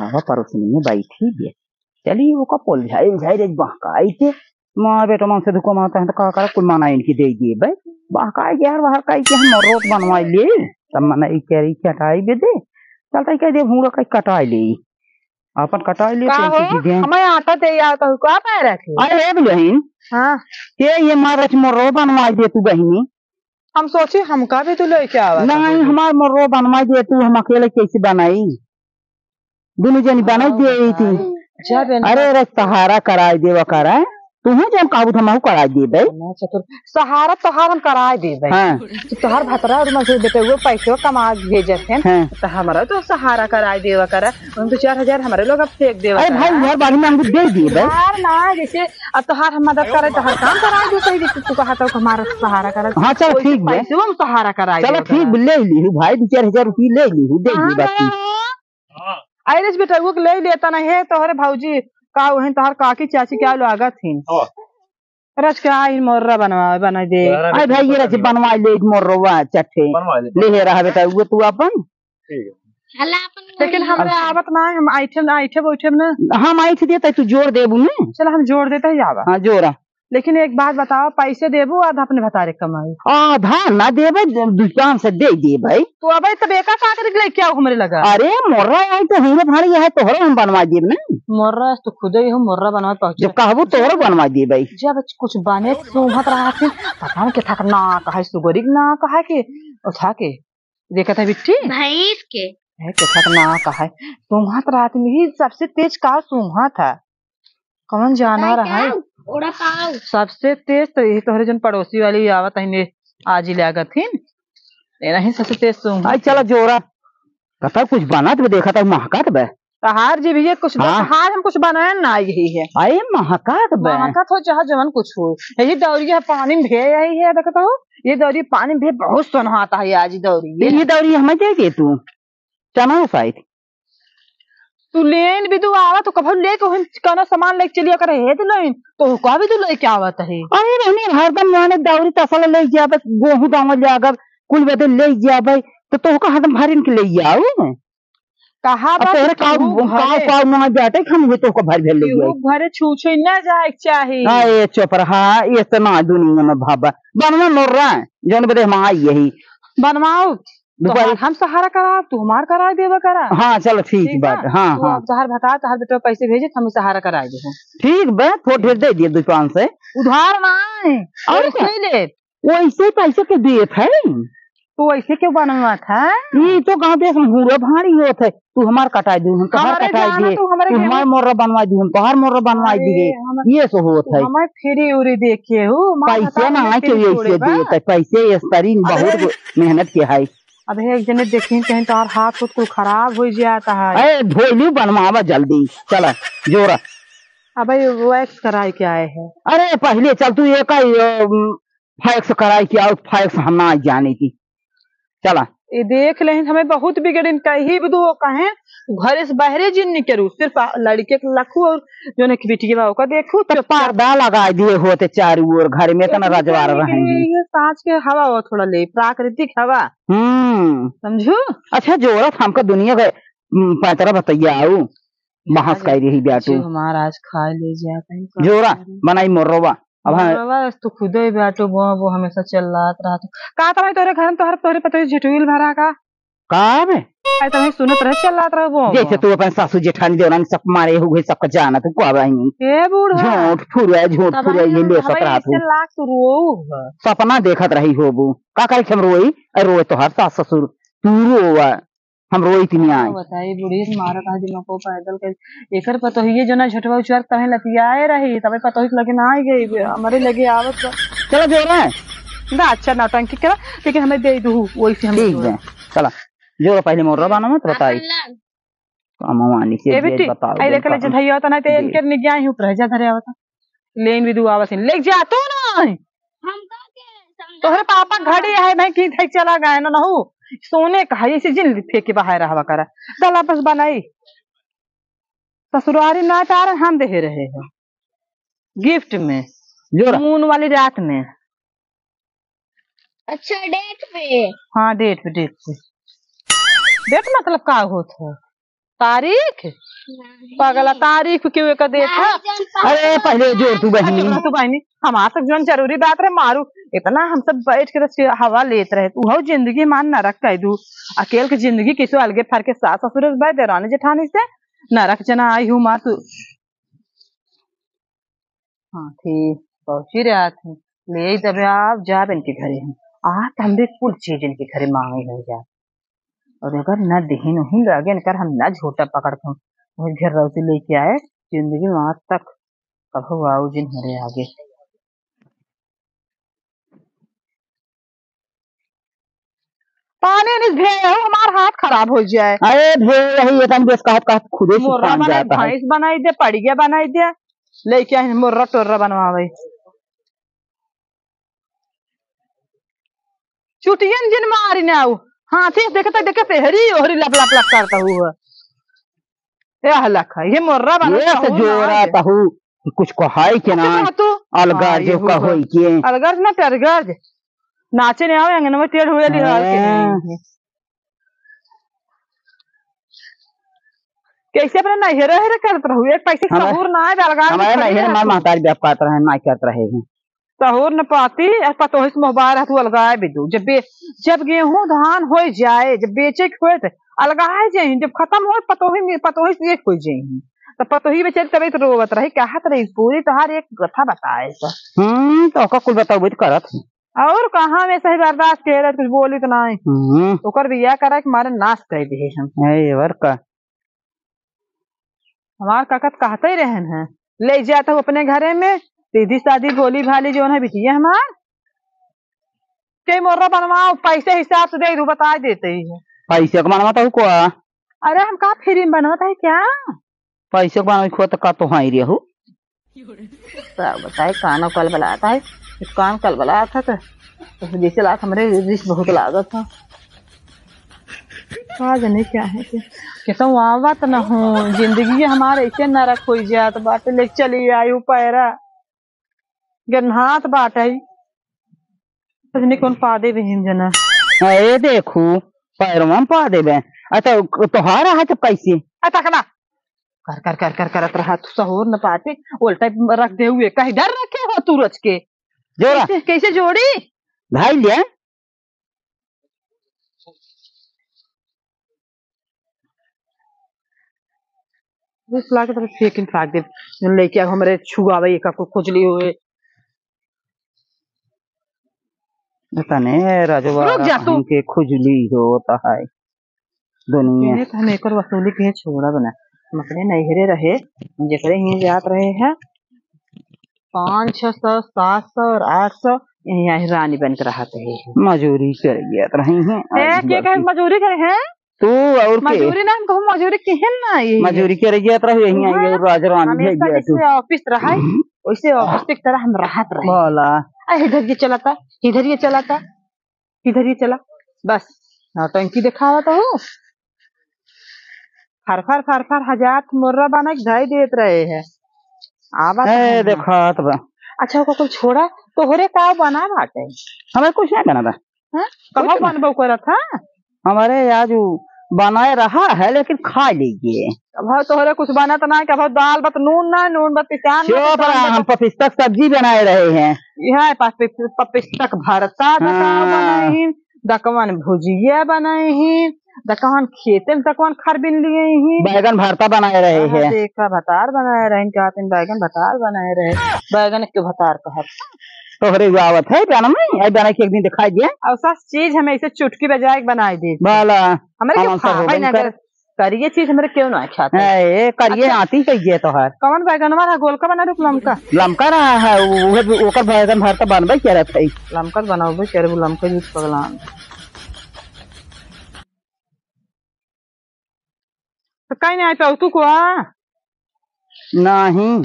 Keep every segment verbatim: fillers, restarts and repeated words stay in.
आवा परोसनी में बैठी बे। चली ओका पोल झाइल झाइल एक बहकाई के। माँ बेटा मन से धुको मारता है तो का करा, कुल माना इनकी दे दिए बे। बहकाई के यार बाहर काई के हम मोर रोट बनवाई ले। तब मना ई कह रही कटाई बे दे। चलता ही कह दे भूरा काई कटाई ले। अपन कटाई ले का पेंसिल हो? की दे। हमें आटा दे यार तो का पाए रखे? अरे ए दुल्हन। हाँ। ये ये मार रच मोर रो बनवाई दे तू बहिनी। हम सोची हमका भी तू लेके आवा नहीं, कभी। हमार मोर रो बनवाई दे तू, हम अकेले कैसे बनाई? दुनू जनी बनाई हाँ, दे आई थी। बताई। जा बेन। अरे रे सहारा कराई देवा करा। तू जौन कहबू तो हमहू कराई देबे। ना चतुर। सहारा तोहार हम कराई देबे। हाँ। तो तोहार भतरा और मजदूर बेटे वो पैसे कमा भेजत हैं। हाँ। तो हमारा तो सहारा कराई देवा करा। हम तो चार हजार हमारे लोग अब फेंक देवा अरे करा। भाई, उधार बारी में हमको दे दिए भाई। उधार ना, जैसे अब तोहार हम मदद करे, तोहार काम कराई दे, सही जैसे तू कहा तो हमारा सहारा करा। हाँ, चलो वैसे ठीक बा। पैसे हम सहारा कराई चलो देवा ठीक करा। बा, ले ली भाई, दो चार हजार रुपये ले ली, दे हाँ, दी बाकी। हाँ। अरे बेटा, वो ले लेता ना है तोहरे भौजी, का वही तोहर काकी चाची क्या लागत ही। हाँ। रच के आई मोर्रा बनवा, बना दे। अरे भाई, ये रच बनवा ले, मोर्रवा चट्टे। बनवा ले। ले हे रहा बेटा, वो तू अपन। ठीक है। लेकिन हमरा आवत ना है, हम आइठे ना, आइठे बैठे ना। हम आइठ देते, तू जोड़ देबू ने। चल, हम जोड़ देते ही आवा। हाँ, जोड़ा। लेकिन एक बात बताओ, पैसे देबू आधा अपने भतारे कमाई? आधा ना देबे, दुकान से दे देबे। तो अबे तब एका का करे लेके आओ हमरे लगा? अरे मोर्रा आई तो हीरे भाड़ी है, तोहरो हम बनवा देब ना। मोर्रा तो खुदे ही हो, मोर्रा बनवा पहुंचे। जब कहबू तोहरो बनवा देबे। जब कुछ बने सूंघत रहा थी, पता नहीं के थक ना कहे, सुगरी ना कहे के, उठा के देखत है बिट्टी। भैंस के। है, के थक ना कहे, सूंघत रहा थी, यही सबसे तेज का सूंघत है। कौन जानवर है? उड़ा पाऊ। सबसे तेज तो यही तोहरे जन पड़ोसी वाली आवत है, ने आज ही लागत ही। ये नहीं सबसे तेज सूंघ। आई चला जोरा। कतौ कुछ बनत बे, देखत है महकत बे। तहार जी भी ये कुछ हाँ। तहार हम कुछ बनाए ना यही है। अरे महकत बे। महकत हो चाहे जवन कुछ हो। यही दौरिया पानी में भे यही है, देखत हो? ये दौरी पानी में भे बहुत सोनहात है आज दौरी। ये दौरी हमें दे दे तू। चना शायद। तू लेन भी दू आवा तो कभू लेके उहन कौनो सामान लेके चलिया करे, हे दुल्हन, तो कह भी तू लेके आवत है। अरे रहनी हरदम माने दौरी तसल ले जाबे, गोहूं दावल जागब, कुल बदे ले जाबे, तो तोहका हरदम भरिन के ले जाऊ। कहा अब बा तोहरे कि काऊ, तू काऊ, घरे काऊ ना जाते, हम ये तोहका भर भर ले केहू जाए। घरे छू छू ना जाए के चाही। हाँ, ये चुप रहा, इतना दुनिया में भाबा। बनवा मोर रहा, जौन बदे हम आई यही। बनवाओ। दुपारी तोहार हम सहारा करा, तू हमार करा देवा करा। हाँ, चलो ठीक ठीक बात। बा? हाँ, तू हाँ। अब तोहार भता, तोहार बेटवा पैसे भेजे, हम सहारा करा दे। ठीक बा, थोड़ ढेर दे दिए दुकान से। उधार ना है, और वैसे का? ही ले। वैसे पैसे के दिए थे। तू वैसे क्यों बनवा था? ये तो गाँव देश में हुआ भारी होत है। तू हमार कटाई दू, हम तोहार हमारे कटाई जाना दिए। तू हमारे तू हमार गेहूं मोर्रा बनवा दू, हम तोहार मोर्रा बनवाई अरे, दिए। हम ये सो होत तू है। हमार फ्री उरी देखे हो, मार पैसे हटा ना के आके फ्री ऐसे थोड़े बा। देत है, पैसे इस तरीन अरे, बहुत अरे। मेहनत के है। अबे एक जने देखी कहीं तोहार हाथ खुद कुल खराब हो जाता है। अरे धोइलू बनवावा जल्दी, चला जोरा। अबे वैक्स कराए के आए हैं। अरे पहले चल तू एक ही, अम, फैक्स कराए के आओ, फैक्स हम ना जाने की। चला। ये देख ले, हमें बहुत बिगड़िन कही भी दो कहें, घरे से बाहरे जिन निकलू, सिर्फ आ-, लड़के के लखू और जो ने बिटिया बा ओका देखू, तो चुपचाप। पर्दा लगा दिए होते चारों ओर घर में, इतना इतनी रजवार गर्मी के रहेंगी। लिए ये सांस के हवा हो थोड़ा ले, प्राकृतिक हवा। हम्म। समझू? अच्छा, जोरत हमका दुनिया के, उम, पैतरा बतैया आऊ, बहस आज कर रही ब्याटू। जो हमारा आज खा ले जा कहीं का जोरा, करे। बनाई मोर्रवा। अब हाँ। मोर्रवा, तू खुदे ब्याटू, वो, वो हमेशा चिल्लात रहत। का तमाई तोरे घर में तोहर, तोहरे पतोही झिटुइल भरा का? का बे? अरे, तमाई सुनत रहे, चिल्लात रहे, वो, जैसे वो। तू अपन सासू जेठानी देवरानी सब मारे हो गए, सबका जाना तू का बहिनी। ए बूढ़ा। झूठ फुरे, झूठ तब फुरे, आई ये हम, ले हमें सतरा ऐसे तू। लाख तू रोऊ है। सपना देखत रही होबू। का करे हम रोई? अरे रोए तोहार सास ससुर, तू रोवा। हम रोई तीन आए। बताई, बुढ़िया से मारा कहा दिमाग को पैदल कर। एकर पतोहिए जो ना झुठवा उचर तहे लतियाए रही, तबे पतोही के लगे ना आई गई, हमरे लगे आवत बा। चलो जोरा। ना, अच्छा नौटंकी करा, लेकिन हमें दे दू, वही से हम ठीक जोरा। है, चला। जोरा पहले मोर रबाना मत बताई। अपन लाग। कमवानी से ए बेटी, बताओ, आई देख ले बताओ। जधैया होता ना, ते जी। इनके निगिया ही ऊपर है, जा धरे आवता। लेन भी दुआवा से, ले जा, तू ना। हम का के समझा तोहरे पापा घड़ी है, मैं की थे चला गए ना, नहु। सोने का है, इसे जिन फेंक के बाहर रहवा करा। दला बस बनाई। ससुरारी ना तार हम दे रहे हैं। गिफ्ट में। जोरा। मून वाली रात में। अच्छा, डेट पे? हाँ, डेट पे, डेट पे। डेट मतलब का होत है? तारीख? नहीं। पगला, तारीख क्यों एक देखा? नहीं, जौन अरे, पहिले जोर तू बहिनी। अच्छा, तू बहिनी, हमार तक जौन जरूरी बात रहे, मारू। इतना हम सब बैठ के रस के हवा लेत रहे। तू हौ जिंदगी मान नरक कह दू। अकेल के जिंदगी किसो अलगे फर के सास ससुर से, भाई देरानी जेठानी से नरक जना आई हूँ माँ तू। हाँ, ठीक, पहुँची रहा थी। ले आई तबे आप जाब इनके घरे हम। आ, त हमरे कुल चीज इनके घरे मांगे हो जाए। और अगर न दिहिन उहिन लागे इनकर, हम न झोटा पकड़ के वही घर रौती लेके आए, जिंदगी में आज तक कभू आऊ जिन हमरे आगे। पानी नहीं भेहू, हमार हाथ खराब हो जाए। अरे भे, यही ये तन बेस कहत कहत खुदे मोर्रा सुखान बनाई, जाता है। भैंस बनाई दे, पड़िया बनाई दे, लेके आई मोर्रा टोर्रा बनवावे। चुटियन जिन मारी ना आऊ। हाथी देखते देखते हेरी ओहरी लप लप लप करता हुआ। ए हलक है, ये मोर्रा बना ये तो सहू ना जोरा है। तहू, कुछ कहाई के अच्छा ना, कहा तू? अलगा हाँ, जो ये हुआ। कहोई के। अलगर्ज ना टरगर्ज। नाचे नहीं आवे, अंगन में टेढ़ हुए लिहाल के हाँ। नहीं है। कैसे अपने नैहरे हेरे करत रहू? एक पैसे की हमारे, सहूर ना है, अलगा हमारे नहीं नैहरे है। हमारे महतारी व्यापार करत रहे, ना करत रहे हैं। सहूर न पाती, आ पतोही से मोहबार है, तू अलगाए भी दू। जब बे-, जब गेहूं धान होई जाए, जब बेचे के होए, त अलगाए जाई, जब खत्म होए, पतोही में, पतोही से एक होई जाई। त पतोही बेचारी तबे तो रोवत रही, कहत रही, "पूरी तोहार एक कथा बताए तो।" हम्म, तो ओका कुल बताओ, वही तो करत है। और कहाँ में सही बर्दाश्त के रहे, कुछ बोली तो नहीं। हम्म। ओकर बियाह करे के मारे नाश कर दिए हम। ए, और का? हमार काका त कहते ही रहन है, "ले जात हूँ अपने घरे में, सीधी सादी भोली भाली जौन है बिटिया हमार, के मोर्रा बनवाओ, पैसे हिसाब से दे दू, बता देते ही है।" पैसे के बनवा तो को? अरे हम का फ्री में बनवत है क्या? पैसे के बनवा को तो का तो हाई रहू। का बताए, कानो कलबलात है, कान कलबलात है, तो, तो जैसे लागत हमरे रिस बहुत लागत है। का जाने क्या है के, के तो आवत न हो, जिंदगी हमार ऐसे नरक होई जात बाटे, ले चली आयु पैरा, गन्हात बाटे, सजनी कौन पा देबे हम जना। ए देखू, पैरवा में पा देबे। अच्छा, तोहार रहा जब कैसे? आ तकना, कर, कर, कर, कर, करत रहा, तू सहूर न पाते, उल्टा रख दे हुए, कहीं डर रखे हो तू रच के। जोड़ा। कैसे, कैसे जोड़ी? भाई ले। बस लाके तो फेंकिन फाक दे। जौन लइके हमरे छुआवे, एका को खुजली होए। तने राजवा रुक जा तू। हमके खुजली होता है। दुनिया। ये तो हम एकर वसूली के छोड़ा बना। हम अपने नैहरे रहे, जेकरे हियां जात रहे हैं, पाँच छः सौ, सात सौ और आठ सौ, यहीं, यहीं रानी बन के रहत है। मजूरी कर जात रही हैं। ए, आज के बस। कहे मजूरी करे हैं? तू और के? मजूरी ना, हम कहूँ मजूरी केहन ना आई है। मजूरी करे जात रही, यहीं आई हाँ, है, राज रानी है हमेशा गया तू। जैसे ऑफिस रहा है, वैसे ऑफिस की तरह हम रहत रहे। बोला। आ, इधर ये चलाता, इधर ये चलाता। किधर ये चला? बस, नौटंकी दिखावत हो। फर, फर, फर, फर, हजार मोर्रा बना के धई देत रहे हैं। आवा ए, तो देखा तो बा। अच्छा, ओकर कुल छोड़ा, तोहरे का बना बाटे? हमारे कुछ नहीं बना बा। हाँ? कुछ कहाँ नहीं। बनबो करत, हाँ? हमारे आज उ बनाए रहा है, लेकिन खा लीजिए। अब तोहरे कुछ बनत ना, कि अब दाल बत नून ना, नून बत पिसान ना, चुप पिसान रहा, बत हम पपिस्ता के सब्जी बनाए रहे हैं। यह पपि-, पपिस्ता के भरता दका हाँ। बनाई, दकवन भुजिया बनाई, दकवन खेते में दकवन खरबिन लिए ही। बैगन भरता बनाए रहे हाँ, हैं। देखा, भतार बनाए रहे, क्या तीन बैगन भतार बनाए रहे, बैगन के भतार कहत। तोहरे हुआ आवत है, जाना नहीं, आई बना के एक दिन दिखाई दिए। और सब चीज हमें ऐसे चुटकी बजाए के बनाई दे। भला, हमारे हम क्यों सब खावे होबे ना कर। कर? करिए चीज हमरे क्यों ना खाता? ए, ए, करिए अच्छा। आती कहिए तोहार। कौन बैगनवा रहा, गोलका बना रूप लमका? लमका रहा है, उ-, उहे भी ओकर बैगन भरता बनबे करत है। लमका तो बनाबे करे, वो लमका जूस पगलान। तो कहीं नहीं पाऊ तू को आ? नहीं।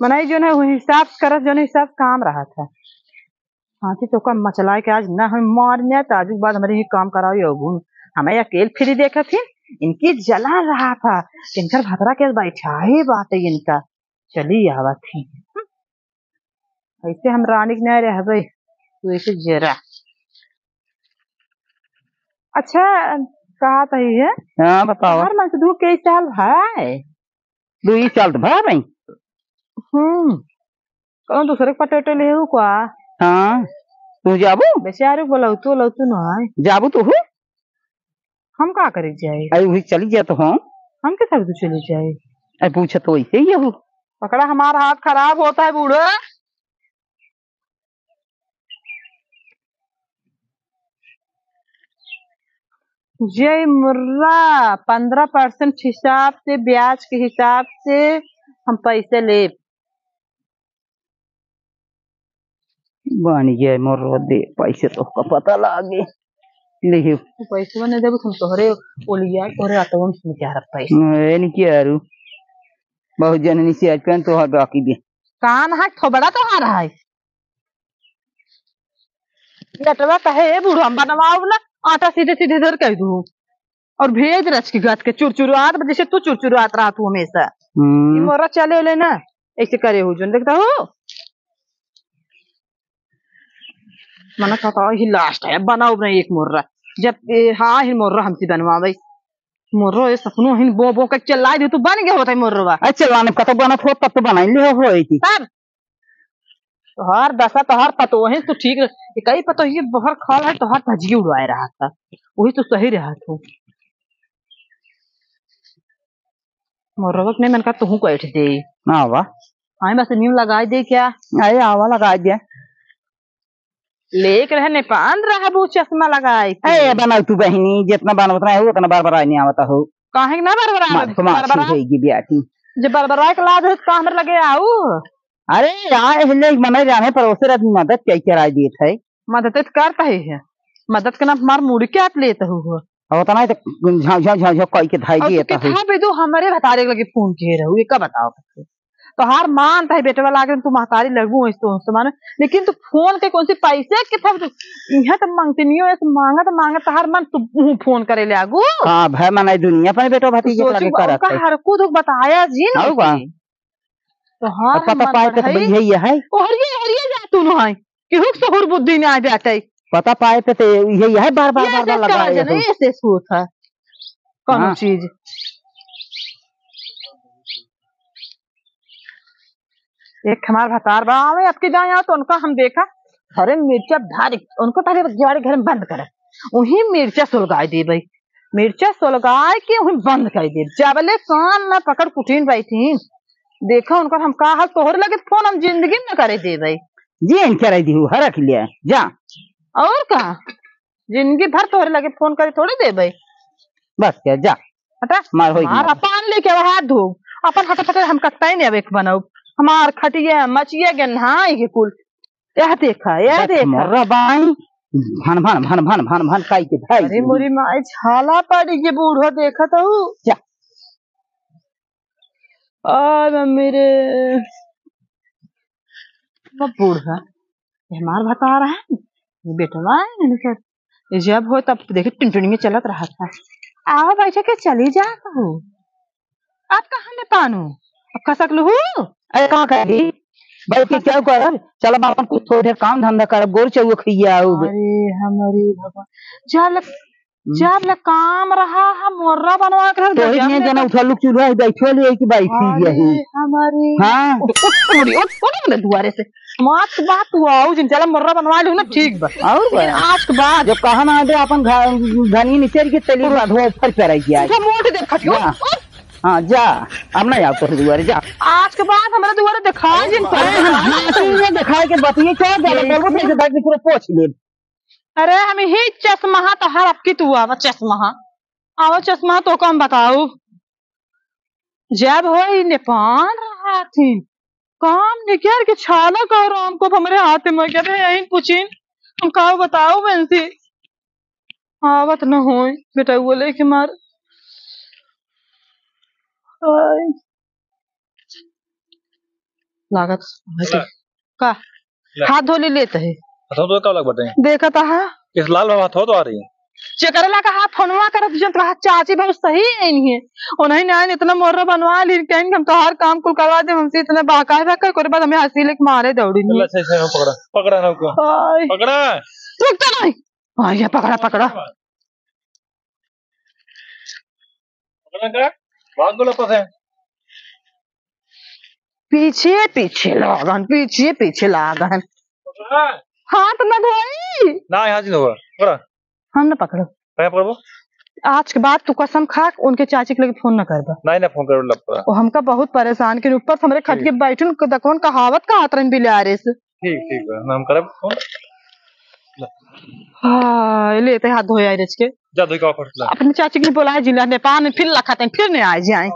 मनाई जो ना, वो हिसाब से करत, जो ना हिसाब से काम रहा था। हाँ, तो का मचलाए के आज ना हम मार में, तो आज के बाद हमारे ये काम कराओ, ये गुण। हमें अकेल फ्री देखत ही, इनकी जला रहा था, इनकर भतरा के बैठा ही बात है इनका, चली आवत ही। ऐसे हम रानी के नहीं रहबे, तू ऐसे जरा। अच्छा, कहा तही है? हाँ, बताओ। हर मन से दुख के साल भाई। दुई साल तो भाई। हम्म। कौन दूसरे के पटेटे ले हो का? हाँ। तू जाबू? बेचारे बोला तू, लो तू ना आए। जाबू तू हो? हम का करे जाए? अरे वही चली जा तो हम। हम के साथ तू चली जाए? अरे पूछे तो वैसे ही हो। पकड़ा, हमारा हाथ खराब होता है बूढ़ा। जय मुर्रा, पन्द्रह percent हिसाब से, ब्याज के हिसाब से हम पैसे लेब। बन गया मोर दे, पैसे तो का पता लागे। ले हो। तू पैसे नहीं देबू, हम तोहरे ओलिया, तोहरे आटवा में क्या रख पैसे। ए, नहीं क्या रू। बहुत जननी से आज पेन तोहार बाकी दे। कान है, थोबड़ा तोहार है। बेटवा कहे, "ए बूढ़ा, हम बनवाओ ना, आटा सीधे सीधे इधर कह दू।" और भेज रच के गच के चुरचुरात, जैसे तू चुरचुरात रहा तू हमेशा। हम्म। ई मोरा चले ले ना, ऐसे करे हो जोन, देखता हो? मना कहता, "ही last है, बनाओ ना एक मोर्रा।" जब ए, हाँ, ही मोर्रा हमसे बनवावे। मोर्रो ये सपनो हिन बो बो के चिल्लाई दे, तू बन गया होता है मोर्रवा। अरे चिल्लाने का तो बनत हो, तब तो बनाई ले हो, हो की। तब तोहार दशा, तोहार पतोहिन तू ठीक रह-, ये कई पतोहिए बहर खाल है, तोहार धजिए उड़वाए रहा था, वही तो सही रहा तू। मोरवक नहीं, मन का तुहू को ऐठ दे। आवा। आई बस नीम लगाई दे क्या? अरे आवा, लगाई दे। लेक रहे नेपाल रहबू चश्मा लगाई के। ए, बनाऊ तू बहिनी, जितना बन उतना है, उतना बार बार नहीं आवता हो। काहे के ना बार बार मार आवे? को मार बार बार होएगी ब्याटी। जब बार बार आए के लाज है, तो हमरे लगे आऊ। अरे, आए हिले मने जाने परोसे रह मदद कई कराई देत है। मदद तो करता ही है, मदद के नाम मार मुड़ के हाथ लेत हो। और उतना ही तो झाँव, झाँव, झाँव, झाँव कई के धाई और तू देत है। कितना बेदू हमरे भतारे के लगे फोन किए रहू, ये का बताओ? तोहार मान तहे बेटवा लागे, तू महतारी लगबू, ऐसे तो, ऐसे माने, लेकिन तू फोन के कौन से पैसे के था? तू इहाँ तो मांगते नहीं हो, ऐसे मांगा तो मांगा, तोहार मन तू मुँह फोन करे ले आगू। हाँ, भाई, मने दुनिया पर बेटो भतीजे के सोचू लगे बा-, करत उनका है। हर को दुख बताया जी और नहीं बा। की। तोहार अब पता मन पाए तो बढ़ाई। भैया ये है। ओ हरिये, हरिये जा तू न है। कि हुक सहूर बुद्धि ना आ जाते। पता पाए तो, तो ये है, बार, बार, ये बार, बार ऐसे लगा कहा रहे जाने, हो। ये ऐसे सोच है। कौन हाँ। चीज? एक हमार भतार बा, आवे आपके जाए यहाँ तो उनका हम देखा, अरे मिर्चा भारी, उनको पहले गाड़ी घर में बंद करे, वही मिर्चा सुलगाई दे भाई, मिर्चा सुलगाई के वही बंद कर दे, जबले कान न पकड़ कुटीन बैठी, देखा उनकर हम का हाल, तोहरे लगे फोन हम जिंदगी में न करे दे भाई। जी, इन करे दी हूँ, हरक लिया, जा। और का? जिंदगी भर तोहरे लगे फोन करे थोड़ी देबे। बस क्या, जा। हटा। मार होई मार गया। अपन लेके अब हाथ धो। अपन हटा फटा हम कत्ता ही नहीं अब एक बनाऊ। हमार खटिया, मचिया के नहाई के कुल। यह देखा, यह बस देखा। मोर बाई। भन, भन, भन, भन, भन, भन, काई के भाई। अरे मोरी माई, छाला पड़ी के बूढ़ो देखत हूँ। जा। आ मम्मी रे। वो बूढ़ा, ये हमार भतार है, ये बेटवा है, इनके, ये जब हो तब देखे टुनटुनी में चलत रहा था। आओ बैठे के चली जा कहू। आप कहाँ ले पानू? अब खसक लुहू? अरे कहाँ करी? बैठ के क्या करब? चलब अपन कुछ थोड़े काम धंधा करब, गोर चौक खइया आउब। अरे हमारे भगवान, चल हम्म। जब ले काम रहा, हम मोर्रा बनवा के रख तोहरे दे, नियन हमने जना तो उठा लुक चूल्हा है, बैठो ले कि बैठी अरे यही। हमारे हाँ। उठ, उठ, उठ, उठ, उठ, उठ, दुआरे से। मत बात तू आओ, जिन चला मोर्रा बनवा लो ना, ठीक बा। और बा। लेकिन आज के बाद जब कहा ना दे अपन घ-, घनी निचर के तेली उठ। बाधो ऊपर पे रह गया है। उठा मोट दे खटियो। जा। उठ। हाँ, जा। अब नहीं आओ तोहरे दुआरे, जा। आज के बाद हमारे दुआरे दिखा जिन अरे, हम झांसी में दिखाए के बतिये क्या, जा, ये बोलबो, फिर से बैठ के पूरा पोछ ले। अरे, हम ही चश्मा तोहार, अब की तू आवा चश्मा। आवा चश्मा, तो काम बताऊ। जब हो ई नेपाल रहा थी, काम निकर के छाला का राम को हमरे हाथ में गए, यही पूछिन, हम का बताऊ बंसी। आवत न होई, बेटा वो लेके मार। हाय। लागत है तो का? का? ले। हाथ धो ले लेत है। हाथ धो का लग बटे? देखत हा। इस लाल बाबा हाथ धो तो आ रही है। जेकरे ला कहा फोनवा करत जन कहा चाची बहुत सही है नहीं है। उन्हें ना इतना मोर्रा बनवा ली, कहीं हम तोहार काम कुल करवा दे, हमसे इतना बहकाए बहकाए, ओकरे बाद हमें हंसी लेके मारे दौड़ी ले, नहीं। सही, सही, पकड़ा, पकड़ा ना उनको। हाय। पकड़ा। रुक तो नहीं। हाय, ये पकड़ा, पकड़ा। बोला का? बहुत बोला पता है। पीछे पीछे लागन, पीछे पीछे लागन। हाँ। हाथ न धोई। ना, यहाँ से धोआ। बोला। हम न पकड़ो। क्या पकड़बो? आज के बाद तू कसम खा, उनके चाची के लगे फोन न करबा। नहीं, ना फोन करो, लपड़ा। वो हमका बहुत परेशान के ऊपर से हमरे खट के ठीक। बैठन, क-, कौन कहावत कहत रहन बिलारे से। ठीक, ठीक बा, ना हम करब फोन। हाँ, ले ते हाथ धोए आई रच के। जा धोई का फट ला। अपने चाची के बोलाए जिला नेपाल में फिर लखत हैं, फिर नहीं आए जाए।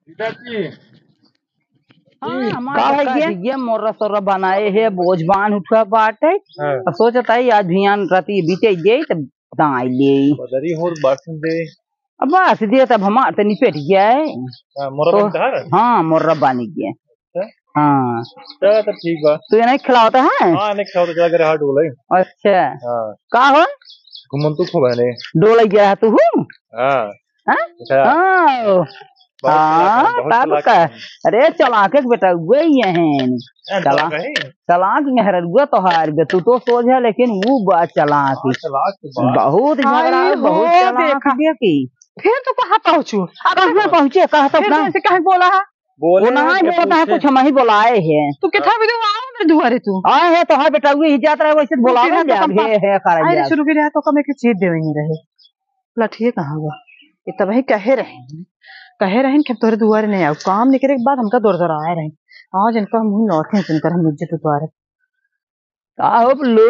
जीजा जी। हाँ, हमार का है का ये? ये मोर्रा सोर्रा बनाए है, बोझ बांध उठा बाटे। हाँ। अब सोचत है आज भियान राती बीते दे, तब दाई ले। बदरी होर बरसन दे। अब बस दे, तब हमार तो निपट गया है। हाँ, मोर्रा तो बन कहाँ रहे? हाँ, मोर्रा बन गया। अच्छा। हाँ। चला तो ठीक बा। तू ये नहीं खिलावता है? हाँ, नहीं खिलावता, चला करे हाथ डोले। अच्छा। हाँ। का हो? घुमन तू खूब है ने। डोले गया है तू हूँ? हाँ। हाँ? अच्छा। हाँ। बहुत चालाक है, हाँ, बहुत तब चालाक का। है। अरे, चालाक है बेटा, वही है। हाँ, चला-, चालाक है। चालाक मेहररुआ तोहार बे, तू तो सोझ है, लेकिन वो बा चालाक। हाँ, चालाक तो बा। बहुत झगड़ा, आई बहुत हो, चालाक देखा। बे की। फिर तू कहाँ पहुँचू? अब कहाँ पहुँचे? कहा तो फिर ना। तू ऐसे काहे बोला है? बोले वो ना हैं कि बोलता है, पूछे। कुछ हम ही बोलाए हैं। तू कितना भी दे, आओ मेरे दुआरे तू। आए हैं तो हाँ बेटा, वही जात रहे, वैसे तू बोलावे कितना जा, तो कम हे, हे, करा अरे जा। शुरू के रहा तो कम एक चीज देवे ही रहे। लठिए कहाँ बा? ये तब ही कहे रहे, कहे रहे कि हम तोरे दुआरे नहीं आओ। काम निकले के बाद हमका दौड़ दौड़ आए रहे। आज इनका मुंह लौटे हैं, इनकर हम इज्जत उतारे। का हो पुन्नू?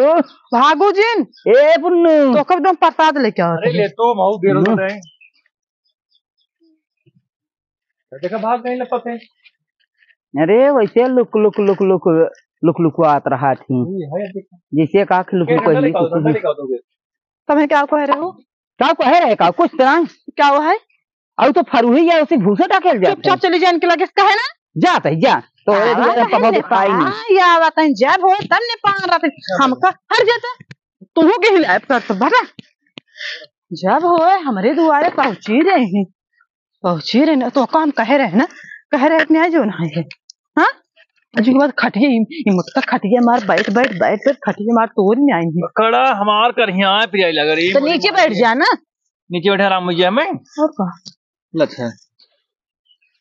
भागो जिन। ए पुन्नू। तो कब दम प्रसाद लेके आओ अरे तुम। ले तो, मऊ बेरो हम्म। नहीं। देखा, भाग गई ना पते। अरे, वैसे लुक, लुक, लुक, लुक, लुक, लुकवात रहा थी। ये है, देखा। जैसे का लुक ये लुक डंडा पहली निकाल, कुछ डंडा भी। निकाल दोगे। तुम्हें क्या कह रहे हो? का कह रहे का? कुछ तो नहीं। क्या हुआ है? अउ तो फरुही या उसे भूसा डाकेल जात चुपचाप है। चली जा, इनके लगे से कहे ना। जात है, जा। तो आवा ये कहे कबो से खाई नहीं। कहा, या आवा कहीं जब हो, तब ने पान रख। हमका हर जाता। तू के हिलाप कर तो बड़ा। जब होए हमरे दुआरे पहुँची रही, पहुँची रही ना, तो काम कहे रहे ना, कहे रहे कि नहीं जो ना है, हाँ? आज के बाद खटिया, ई, ई मोटका खटिया मार, बैठ, बैठ, बैठ, बैठ, खटिया मार, तोड़ में आएंगे। कड़ा हमार करिया है, पिराई लग रही है, तो मुझे नीचे मार बैठ दिया। जा ना। नीचे बैठे आराम हो गया मैं। और का? अच्छा।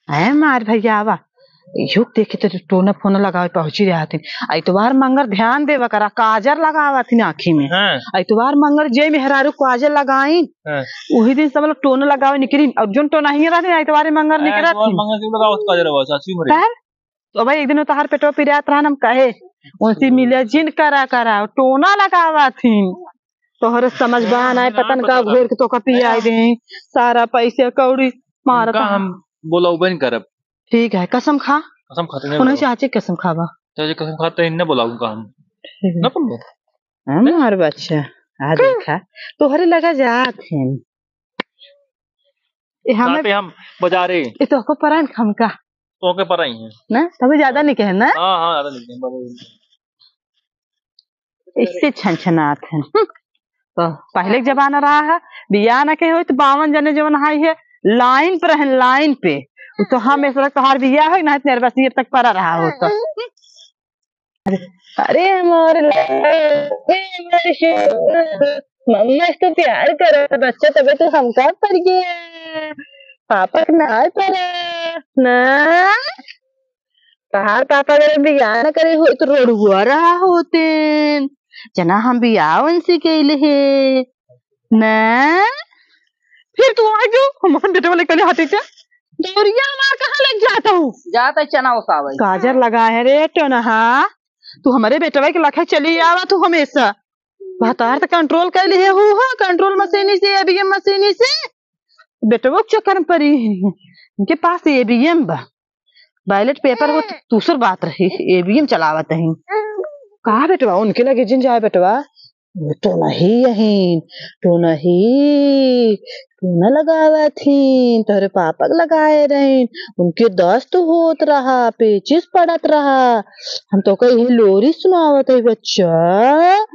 है मार भैया, आवा। युग देखे तो टोना फोना लगावे पहुँची रहत हिन। इतवार मंगर ध्यान देवा करा, काजर लगावत हिन आँखी में। हाँ। इतवार मंगर जे मेहरारू काजर लगाइन, हाँ। वही दिन सब लोग टोना लगावे निकरी। और जोन टोना ही रहत हिन, इतवार मंगर हाँ, निकरत इतवार हिन। मंगर के लगावत काजर बा, सासू मरे। तब? तो भाई एक दिन तोहार पेटवा पिरात रहन, हम कहे, उनसे मिले जिन करा करा, टोना लगावत हिन। तोहरे समझ बा ना, पतन का घोर के तोका पियाई दे, सारा पैसे कौड़ी मारत उनका है। हम बोलौबे न करब। ठीक है, कसम खा। कसम खाते नहीं उन्हें बोलाऊ। चाची कसम खाबा। चाची कसम खाते ही न बोलाऊ का हम। ठीक है। न बोलो। हमार बच्चा, आ देखा, तोहरे लगा जात हैं। ए, हमें कहते हम बाजारे। ए, तोहको परान खमका। तोहके पराई हैं। ना, तभी ज्यादा नहीं कहे ना। हाँ, हाँ, ज्यादा नहीं कहे, बराबर। इससे छनछनात हैं। हम्म। तो पहले के जमाना रहा है, बियाह न के होई तो बावन जने जवन हाई है, लाइन पर रहन, लाइन पे। तो हम ऐसा लगता हर बियाह हो, ना इतने बस ये तक पड़ा रहा हो तो। अरे हमारे लाल, ए हमारे सोना, मम्मा से तो प्यार करो बच्चा, तबे तो हमका पड़ गया, पापा के ना पड़ा ना। तहार पापा अगर बियाह न करे हो तो रोडुआ रहा होतेन, जना हम बियाह उनसे कैले है ना। फिर तू आ गयो, हमार बेटवा लेके हटे थे। दौरिया हमार कहाँ लेके जाता हूँ? जाता है चना उसावे। काजर लगा है रे टोनहा, तू हमारे बेटवा के लखे चली आवा तू हमेशा। भतार तो कंट्रोल कर लिए हूँ, हाँ, कंट्रोल मशीनी से, एबीएम मशीनी से। बेटवा के चक्कर में पड़ी है। इनके पास एबीएम बा, बैलेट पेपर हो तो दूसर बात रही, एबीएम चलावत है। का बेटवा, उनके लगे जिन जाए बेटवा। वो तो नहीं यही, तो नहीं, तो न लगावत ही, तोहरे पापा के लगाए रही, उनके दस्त होत रहा, पेचिस पड़त रहा। हम तो कही लोरी सुनावत है बच्चा,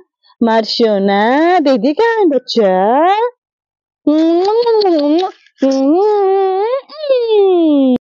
मार सोना, दे दी का है बच्चा?